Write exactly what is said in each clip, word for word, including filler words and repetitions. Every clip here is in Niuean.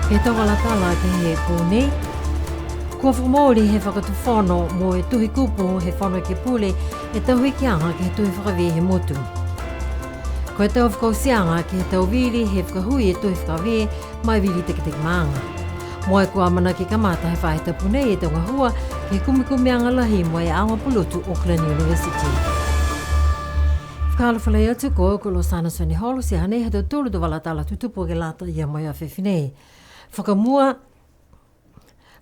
Ke he tau vala tala ke he pō nei, kua fakamooli he Fakatufono mo e Tohi Kupu he Fono Ekepule e tau hikiaga ke he Tohi Fakavē he motu. Ko e tau fakaotiaga ke he tau vili he fakahui e Tohi Fakavē ma e vili takitaki maaga. Mo e kua amanaki kamata he faahi tapu nei e tau gahua ke he kumikumiaga lahi mo e Aoga Pulotu Auckland University. Fakaalofa lahi atu, ko au ko Losana Sioneholo, ti hanei ha tautolu a tau vala tala tutupu ke lata ia mo e afiafi nei. Fakamua,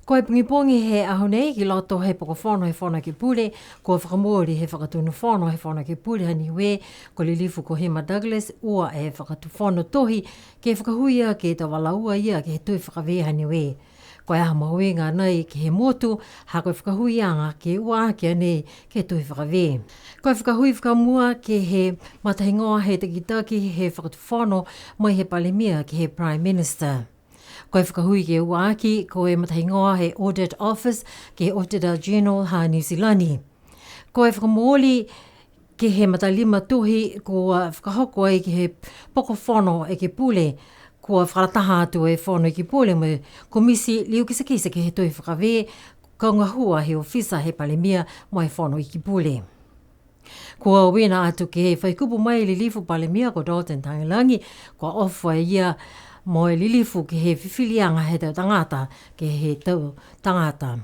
ko e pogipogi he aho nei ki loto he poko fono he Fono Ekepule, kua fakamooli he Fakatonu Fono he Fono Ekepule ha Niue, ko Lilifu ko Hima Douglas, ua e Fakatufono Tohi, ke fakahui aki e tau vala ua ia ke he Tohi Fakavē ha Niue. Ko e aho mahuiga nei ke he motu, ha ko e fakahuiaga ke ua aki a nei ke he Tohi Fakavē. Ko e fakahui fakamua ke he matahigoa he takitaki he Fakatufono mai he Palemia ke he Prime Minister. Ko e fakahui ke ua aki, ko e matahigoa he Audit Office ke he Auditor General ha Niu Silani. Ko e fakamooli ke he matalima tohi kua fakahoko ai ke he poko Fono Ekepule, kua fakalataha atu e Fono Ekepule mo e Komiti Liu Kitekite ke he Tohi Fakavē, kau gahua he ofisa he Palemia mo e Fono Ekepule. Kua uiina atu ke he fai kupu mai e Lilifu Palemia ko Dalton Tagelagi, kua ofo e ia mo e Lilifu ke he fifiliaga he tau tagata, ke he tau tagata.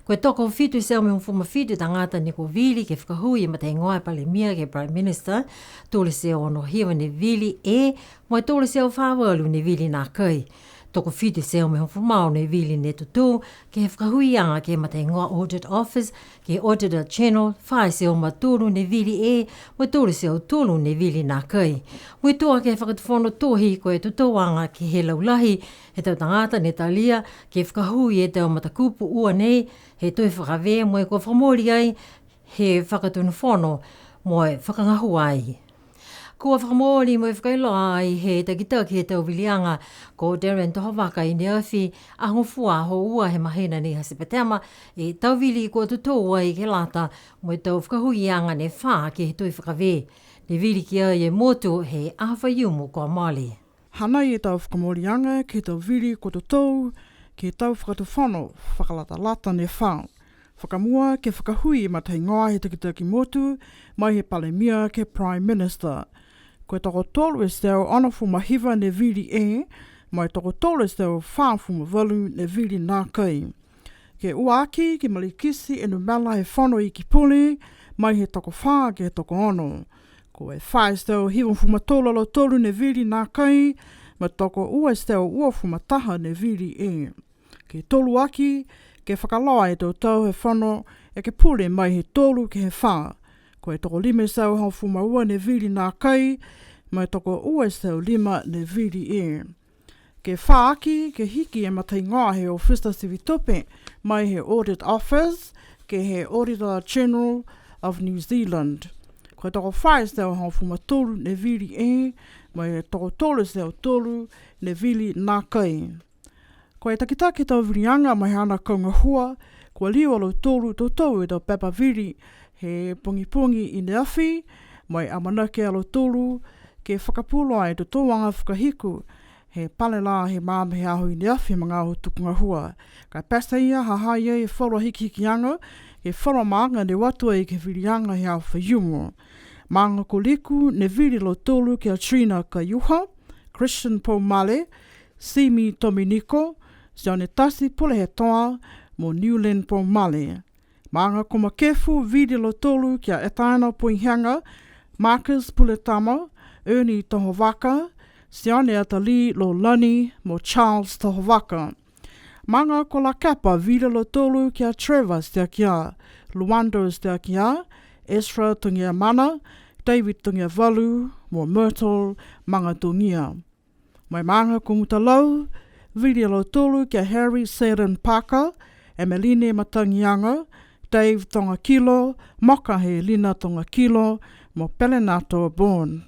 Ko e tokofitu e teau mo e hogofulu ma fitu tagata ne kua vili ke fakahui e matahigoa he Palemia ke he Prime Minister, tolu e teau ono hiva ne vili e, mo e tolu e teau fā valu ne vili nākai. Tokofitu e teau mo e hogofulu ma ono ne vili ne totou, ke he fakahuiaga ke he matahigoa Audit Office, ke he Auditor General, fā e teau ma tolu ne vili e, mo e tolu e teau tolu ne vili nākai. Muitua ke he Fakatufono Tohi, ko e totouaga ke he laulahi he tau tagata ne talia ke fakahui e tau matakupu ua nei he Tohi Fakavē, mo e kua fakamooli ai he Fakatonu Fono mo e fakagahua ai. Kua fakamooli mo e fakailoa ai he takitaki he tau viliaga ko Darren Tohovaka i ne afi, Aho Gofua, aho ua he mahina nei ha Sepetema, e tau vili kua totou ai ke lata mo e tau fakahuiaga ne fā ke he Tohi Fakavē. Ne vili ki ai e motu he aho Faiumu kua mole. Hanai e tau fakamooliaga ke he tau vili kua totou ke he tau fakatufono fakalatalata ne fā. Fakamua, ke fakahui e matahigoa he takitaki motu mai he Palemia ke he Prime Minister. Ko e tokotolu e teau onofulu ma hiva ne vili e, mo e tokotolu e teau fāfulu ma valu ne vili nākai. Ke ua aki, ke malikiti e numela he Fono Ekepule mai he tokofā ke he tokoono. Ko e fā e teau hivagofulu ma tolu a lautolu ne vili nākai, mo e tokoua e teau uafulu ma taha ne vili e. Ke tolu aki, ke fakaloa e tau tau he Fono Ekepule mai he tolu ke he fā. Ko e tokolima e teau hogofulu ma ua ne vili nākai, mo e tokoua e teau lima ne vili e. Ke fā aki, ke hiki e matahigoa he Ofisa Sivi Tupe mai he Audit Office ke he Auditor General of New Zealand. Ko e tokofā e teau hogofulu ma tolu ne vili e, mo e tokotolu e teau tolu ne vili nākai. Ko e takitaki tau viliaga mo e haana kau gahua, kua liu a lautolu totou e tau pepa vili he pogipogi i ne afi, mo e amanaki a lautolu ke fakapuloa e totouaga fakahiku he pale lā he maama he aho i ne afi he magaaho tuku gahua. Ka e pete ia, ha ha i ai e falu a hikihikiaga, ke he falu a maaga ne o atu ai ke he viliaga he aho Faiumu. Maaga ko Liku ne vili a lautolu ki a Trina Kaiuha, Christian Poumale, Simi Tominiko, Sione Tasi Pulehetoa, mo Newland Poumale. Maaga ko Makefu, vili a lautolu ki a Etaina Poihega, Marcus Puletama, Ernie Tohovaka, Sione Atalī Lolani, mo Charles Tohovaka. Maaga ko Lakepa, vili a lautolu ki a Trevor Tiakia, Luando Tiakia, Ezra Togiamana, David Togiavalu, mo Myrtle Magatogia. Mo e maaga ko Mutalau, vili a lautolu ki a Harry Seldon Parker, Emeline Matagiaga, Dave Togakilo, Moka Helena Togakilo, mo Pelenato Bourne.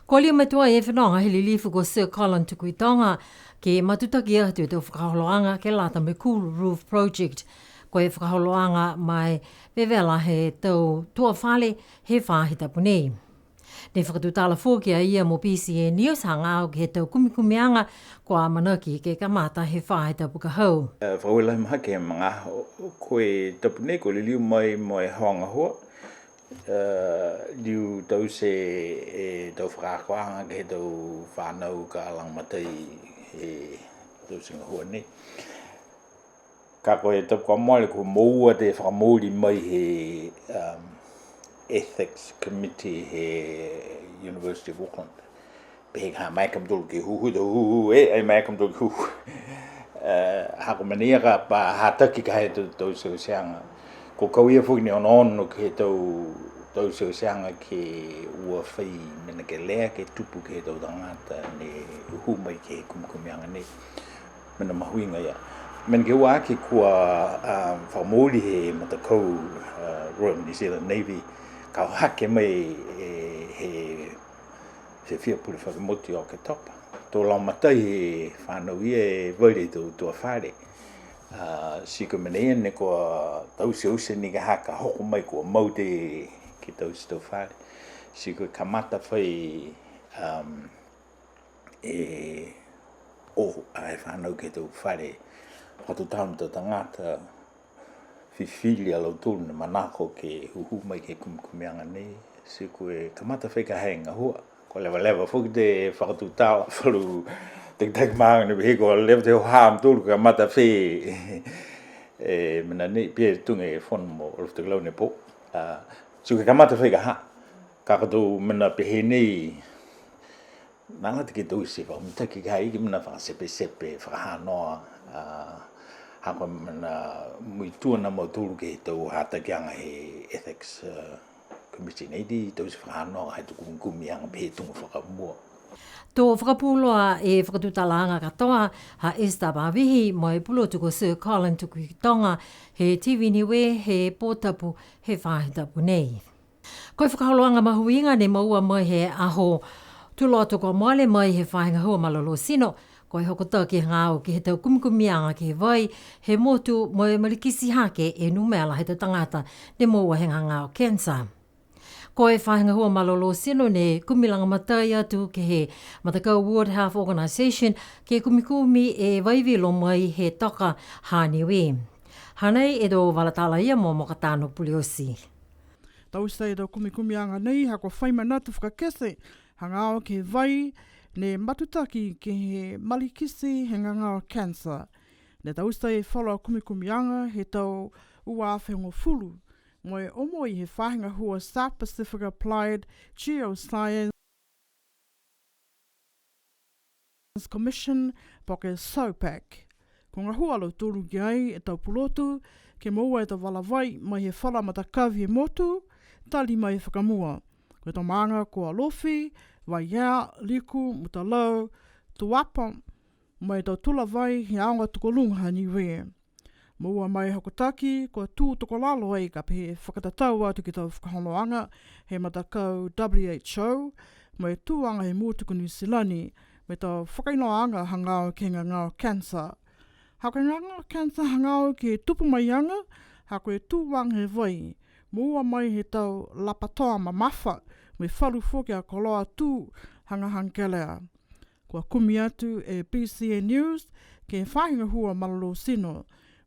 Kua liu mai tuai e fenoga he lilifu ko Sir Colin Tukuitonga, ke matutaki atu e tau fakaholoaga ke lata mo e Cool Roof Project. Ko e fakaholoaga ma e vevela he tau tua fale he faahi tapu nei. Ne fakatutala foki a ia mo BCN News hagaao ke he tau kumikumiaga kua amanaki ke kamata he faahi tapu ka hau. E, fakaaue lahi mahaki he magaaho, ko e tapu nei kua liliu mai mo e haana gahua, e, liu taute e tau fakaakoaga ke he tau fanau ka lagomatai he taute gahua nei. Ka ko e tapu kua mole kua moua e fakamooli mai he, um, Ethics Committee he University of Auckland. Pehē ka ha maeke a mautolu ke hūhū, to hūhū, e, ai maeke a mautolu ke hūhū. E, ha ko e mena ia ka pa hataki ka he tau, tau teuteuaga. Ko e kau ia foki ne onoono ke he tau, tau teuteuaga ke ua fai mena kelea ke tupu ke he tau tagata ne hū mai ke he kumikumiaga nei. Mena mahuiga ia. Mena ke ua aki kua, a, fakamooli he matakau, a, Royal New Zealand Navy, ka o hake mai, e, he fiafia pule fakamotu i Oketopa. To lagomatai he fanau ia e vale he tau utuafale. A, ti ko e mena ia ne kua tauteute ni ka ha ka hoko mai kua mau ke taute tau fale. Ti ko e kamata fai, um, e o, a e fanau ke he tau fale, fakatutala mo e tau tagata, fifili a lautolu ne manako ke hūhū mai ke he kumikumiaga nei, ti ko e kamata fai ka ha e gahua. Kua levaleva foki e fakatutala falu takitaki maaga ne pehē kua leva e ha mautolu kamata fai e mena nei, pihia tuga e fono mo Alofi Tokelau ne pō. A, ti ko e kamata fai ka ha, ka ko e tau mena pehē nei, nākai ke taute fakamitaki ka ha i ai ke mena fakatepetepe, fakahanoa, a, ha ko e mena muitua a mautolu ke he tau hatakiaga he ethics, a, committee nei ti taute fakahanoa he tau kumikumiaga pehē tuga fakamua. To fakapuloa e fakatutalaaga katoa ha Esther Pavihi mo e pulotu ko Sir Colin Tukuitonga he TV Niue he pō tapu he faahi tapu nei. Ko e fakaholoaga mahuiga ne moua mai he aho Tuloto kua mole mai he faahi gahua malolō tino, ko e hokotaki hagaao ke he tau kumikumiaga ke he vai he motu mo e malikiti hake e numela he tau tagata ne moua he gagao cancer. Ko e faahi gahua malolō tino ne kumi lagomatai atu ke he Matakau Ward Health Organisation ke kumikumi e vai vilo mai he toka ha Niue. Hanei e tau vala tala ia mo Mokatano Puleoti. Taute e tau kumikumiaga nei ha kua fai manatu fakakite hagaao ke he vai ne matutaki ke he malikiti he gagao cancer. Ne taute e falu a kumikumiaga he tau ua afe hogofulu, mo e omoi he faahi gahua South Pacific Applied Geoscience Commission, po ke SOPAC. Kua gahua a lautolu ki ai e tau pulotu, ke moua e tau vala vai mai he falu a matakavi he motu, tali mai fakamua. Ko e tau maaga ko Alofi, Vaiea, Liku, Mutalau, Tuapa, mo e tau tula vai he aoga tokoluga ha Niue. Moua mai e hokotaki, kua tū tokolalo ai ka pehē fakatatau atu ke he tau fakaholoaga he matakau WHO, mo e tuaga he motu ko Niu Silani, mo e tau fakailoaaga hagaao ke he gagao cancer. Ha ko e gagao cancer hagaao ke he tupu maiaga, ha ko e tuaga he vai, moua mai he tau lapatoa mamafa, mo e falu foki a koloa tū hagahaga kelea. Kua kumi atu e BCN News ke he faahi gahua malolō tino,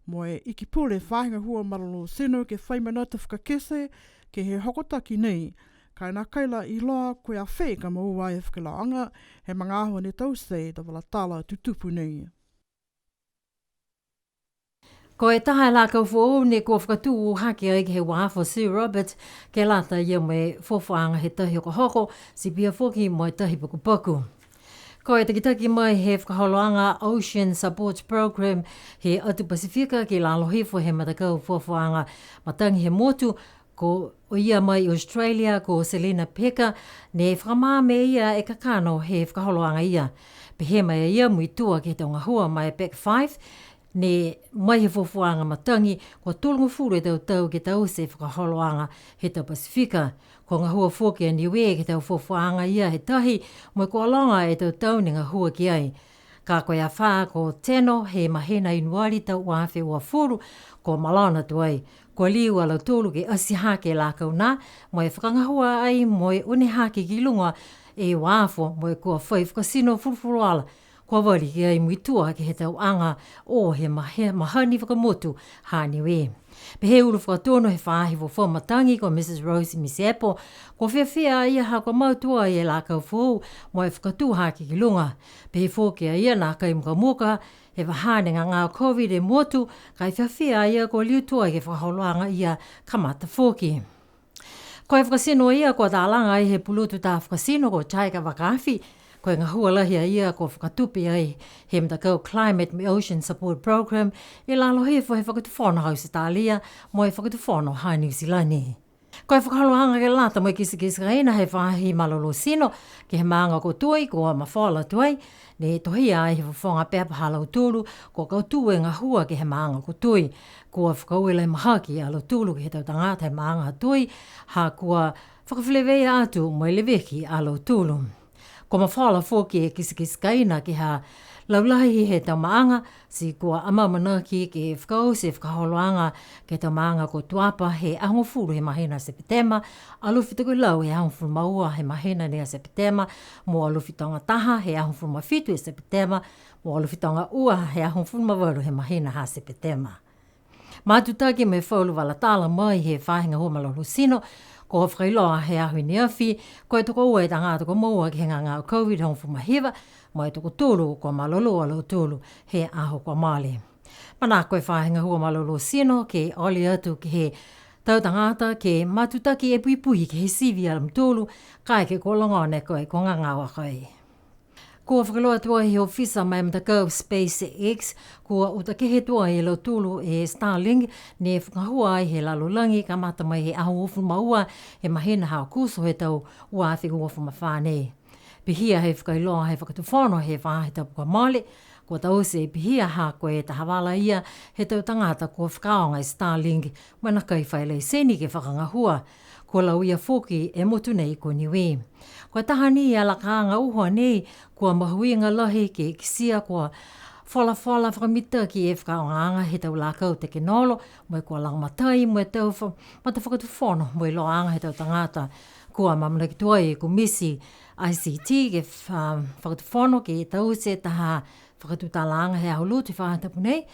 mo e iki pule faahi gahua malolō tino ke fai manatu fakakite ke he hokotaki nei, ka e nākai la iloa ko e a fē ka moua e fakailoaaga he magaaho ne taute e tau vala tala tutupu nei. Ko e taha e lakau foou ne kua fakatū hake ai ke he uafo Sir Robert, ke lata ia mo e fuafuaaga he tahi hokohoko, ti pihia foki mo e tahi pakupaku. Ko e takitaki mai he fakaholoaga Ocean Support Program he atu Pasifika ki lalo hifo he matakau fuafuaaga matagi he motu, ko ia mai Australia, ko Selina Peka, ne fakamaama e ia e kakano he fakaholoaga ia. Pehē mai a ia, muitua ke he tau gahua ma e Pac Five, ne mai he fuafuaaga matagi, kua tolugofulu e tau tau ke taute e fakaholoaga he tau Pasifika. Kua gahua foki a Niue ke he tau fuafuaaga ia he tahi, mo e kua loga e tau tau ne gahua ki ai. Ka ko e afā ko Teno he mahina Ianuari tau ua afe uafulu, kua malona tuai. Kua liu a lautolu ke ati hake e lakau nā, mo e fakagahua ai mo e une hake ki luga e uafo, mo e kua fai fakatino fulufuluola, kua vali ki ai muitua ke he tau aga o he mahe-, mahani fakamotu ha Niue. Pehē e ulu fakatonu he faahi fuafua matagi ko Mrs Rose Misepo, kua fiafia a ia ha kua mau tuai e lakau foou mo e fakatū hake ki luga. Pehē foki a ia nākai mukamuka he vahā ne gagao COVID e motu, ka e fiafia a ia kua liu tuai ke fakaholoaga ia kamata foki. Ko e fakatino ia kua talaga ai he pulotu tā fakatino ko Tiger Vakaafi, ko e gahua lahi a ia kua fakatupe ai he matakau Climate mo e Ocean Support Program i lalo hifo he Fakatufono Ausetalia mo e Fakatufono ha Niu Silani. Ko e fakaholoaga ke lata mo e kitekite kaina he faahi malolō tino ke he maaga ko Toi kua mafola tuai, ne tohia ai he fofoga pepa ha lautolu kua kautū e gahua ke he maaga ko Toi. Kua fakaaue lahi mahaki a lautolu ke he tau tagata he maaga ha Toi, ha kua fakafeleveia atu mo e leveki a lautolu. Kua mafola foki e kitekite kaina ke he laulahi he tau maaga, ti kua amaamanaki ke fakaoti e fakaholoaga ke he tau maaga ko Tuapa he aho hogofulu he mahina Sepetema, Alofi Tokelau he aho hogofulu ma ua he mahina nei a Sepetema, mo Alofi Togataha he aho hogofulu ma fitu he Sepetema, mo Alofi Toga Ua he aho hogofulu ma valu he mahina ha Sepetema. Matutaki mo e falu vala tala mai he faahi gahua malolō tino, kua fakailoa he aho i neafi, ko e tokoua e tagata kua moua ke he gagao COVID hogofulu ma hiva, mo e tokotolu kua malolō a lautolu he aho kua mole. Manako e faahi gahua malolō tino ke ole atu ke he tau tagata ke matutaki e puipui ke he sivi a lautolu, kaeke kua logona e koe kua gagao a koe. Kua fakailoa atu ai he ofisa ma e matakau SpaceX, kua uta kehe tuai e lautolu e Starlink, ne fakagahua ai he lalolagi kamata mai he aho hogofulu ma ua he mahina ha Aokuso he tau ua afe uafulu ma fā nei. Pihia he fakailoa he Fakatufono he faahi tapu kua mole, kua taute e pihia ha ko e taha vala ia he tau tagata kua fakaaoga e Starlink, mo e nākai fai laiseni ke fakagahua. Kua lauia foki e motu nei ko Niue. Ko e taha ni a lakaaga uho nei, kua mahuiga lahi ke kitia kua folafola fakamitaki e fakaaogaaga he tau lakau tekenolo, mo e kua lagomatai mo e tau fa-, matafakatufono mo e iloaaga he tau tagata. Kua amaamanaki tuai e Komiti ICT ke fa-, Fakatufono ke taute taha fakatutalaaga he aho Lotu he faahi tapu nei,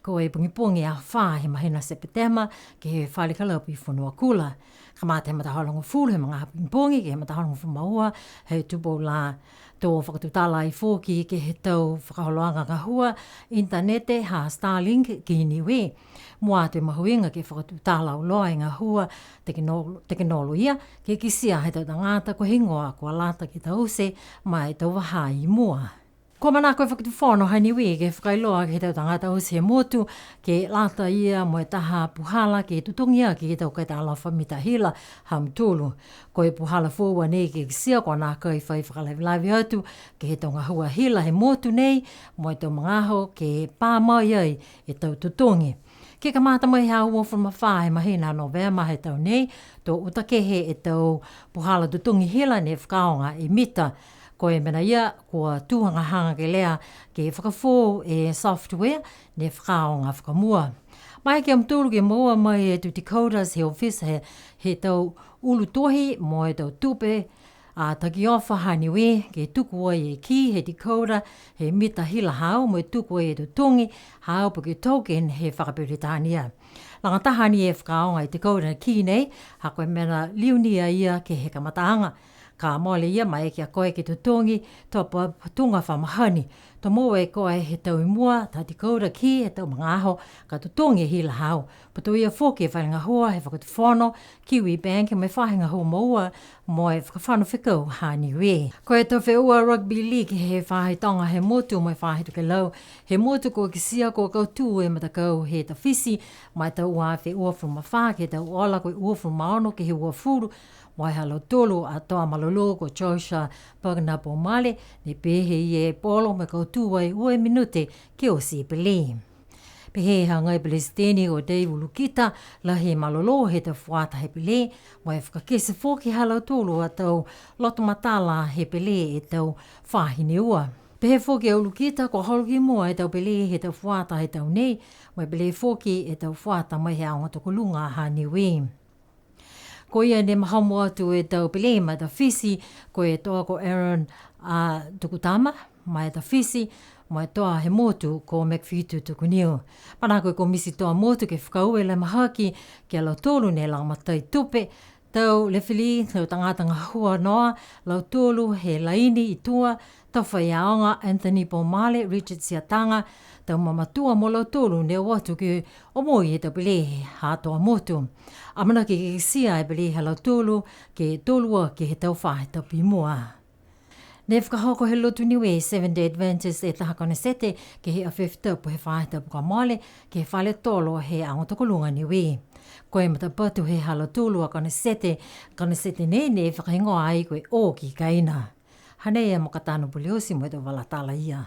ko e pogipogi aho fā he mahina Sepetema, ke he fale kalapu i Fonuakula. Kamata he matahola hogofulu he magaaho pogipogi, ke he matahola hogofulu ma ua he tupou lā. To fakatutala ai foki ke he tau fakaholoaga gahua initanete ha Starlink ki Niue. Mua atu e mahuiga ke fakatutala auloa e gahua tekeno-, tekenoloia, ke kitia he tau tagata ko e heigoa kua lata ke taute ma e tau vahā i mua. Kua manako e Fakatufono ha Niue ke fakailoa ke he tau tagata oti he motu, ke lata ia mo e taha puhala ke totogi aki e tau kaitalofa mita hila ha mutolu. Ko e puhala foou a nei ke kitia kua nākai fai fakalavelave atu ke he tau gahua hila he motu nei, mo e tau magaaho ke pā mai ai e tau totogi. Ke kamata mai he aho uafulu ma fā he mahina Novema he tau nei, to uta kehe e tau puhala totogi hila ne fakaaoga e mita. Ko e mena ia, kua tū hagahaga kelea ke fakafoou e software ne fakaaoga fakamua. Maeke a mutolu ke moua mai e tau decoders he ofisa he, he tau ulu tohi mo e tau tupe a takiofa ha Niue, ke tuku ai e kī he decoder he mita hila haau, mo e tuku ai e totogi haau po ke token he fakaperitania. Lagataha ni e fakaaoga e decoder kī nei, ha ko e mena liu ni a ia ke he kamataaga. Ka mole ia, maeke a koe ke totogi, to pa-, tuga fa mahani. To moua e koe he tau i mua, taha decoder kī he tau magaaho, ka totogi e hila haau. Putoia foki e fale gahua he Fakatufono, Kiwibank, mo e faahi gahua moua mo e fakafano fekau ha Niue. Ko e tau feua Rugby League he faahi toga he motu mo e faahi tokelau he motu, kua kitia kua kautū e matakau he Tafiti ma e tau ua afe uafulu ma fā ke he tau ola ko e uafulu ma ono ke he uafulu, mo e ha lautolu a toa malolō ko Joshua Pagna Pomale, ne pehē e polo mo e kautū ai ua e minute ke oti e pelē. Pehē e hagai Pelesiteni ko Dave Lukita, lahi e malolō he tau fuata he pelē, mo e fakakite foki ha lautolu a tau loto matala he pelē e tau faahi ne ua. Pehē foki e Ulukita, kua holo ki mua e tau pele he tau fuata he tau nei, mo e pele foki e tau fuata mai he aoga tokoluga ha Niue. Ko ia ne mahomo atu e tau pele ma e tau fisi, ko e toa ko Aaron a Tukutama, ma e tau fisi, ma e toa he motu ko McFitu Tukuniu. Manako e komiti toa motu ke fakaaue lahi mahaki ki a lautolu ne lagomatai tupe, tau lefeli, tau tagata gahua noa, lautolu he laini i tua, tau faiaoga Anthony Pomale, Richard Siataga, tau mamatua mo lautolu ne o atu ke omoi e tau pele ha toa motu. Amanaki ke kitia e pele ha lautolu ke tolu aki he tau faahi tapu i mua. Ne fakahoko he lotu Niue Seventh Day Adventist e taha konesete ke he afiafi Tapu he faahi tapu kua mole, ke he fale tolo he aoga tokoluga Niue. Ko e matapatu he ha lautolu a konesete, konesete nei ne fakahigoa ai ko e O ki Kaina. Hanei e Makatano Puleosi mo e tau vala tala ia.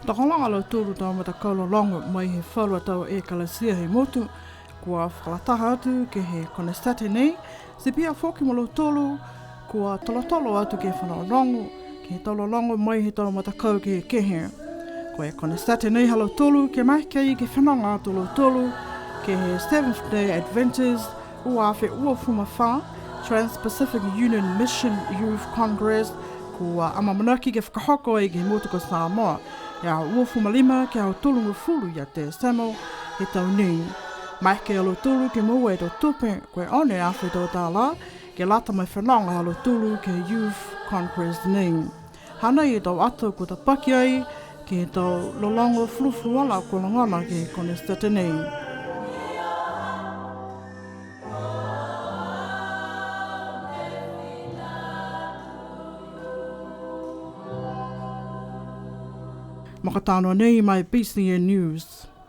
Tokologa a lautolu tau matakau lologo mai he falu a tau ekalesia he motu, kua fakalataha atu ke he konesete nei, ti pihia foki mo lautolu kua tolotolo atu ke fanogonogo, ke he tau lologo mai he tau matakau kehekehe. Ko e konesete nei ha lautolu ke maeke ai ke fenoga atu a lautolu ke he Seventh Day Adventist ua afe uafulu ma fā, Trans-Pacific Union Mission Youth Congress, kua amaamanaki ke fakahoko ai ke he motu ko Samoa, he aho uafulu ma lima ke he aho tolugofulu ia Tesemo he tau nei. Maeke a lautolu ke moua e tau tupe, ko e ono e afe tau tālā, ke lata mo e fenoga ha lautolu ke he Youth Congress nei. Hanei e tau ata kua tapaki ai ke he tau lologo fulufuluola kua logona ke he konesete nei. Makatano nei mai B C N News.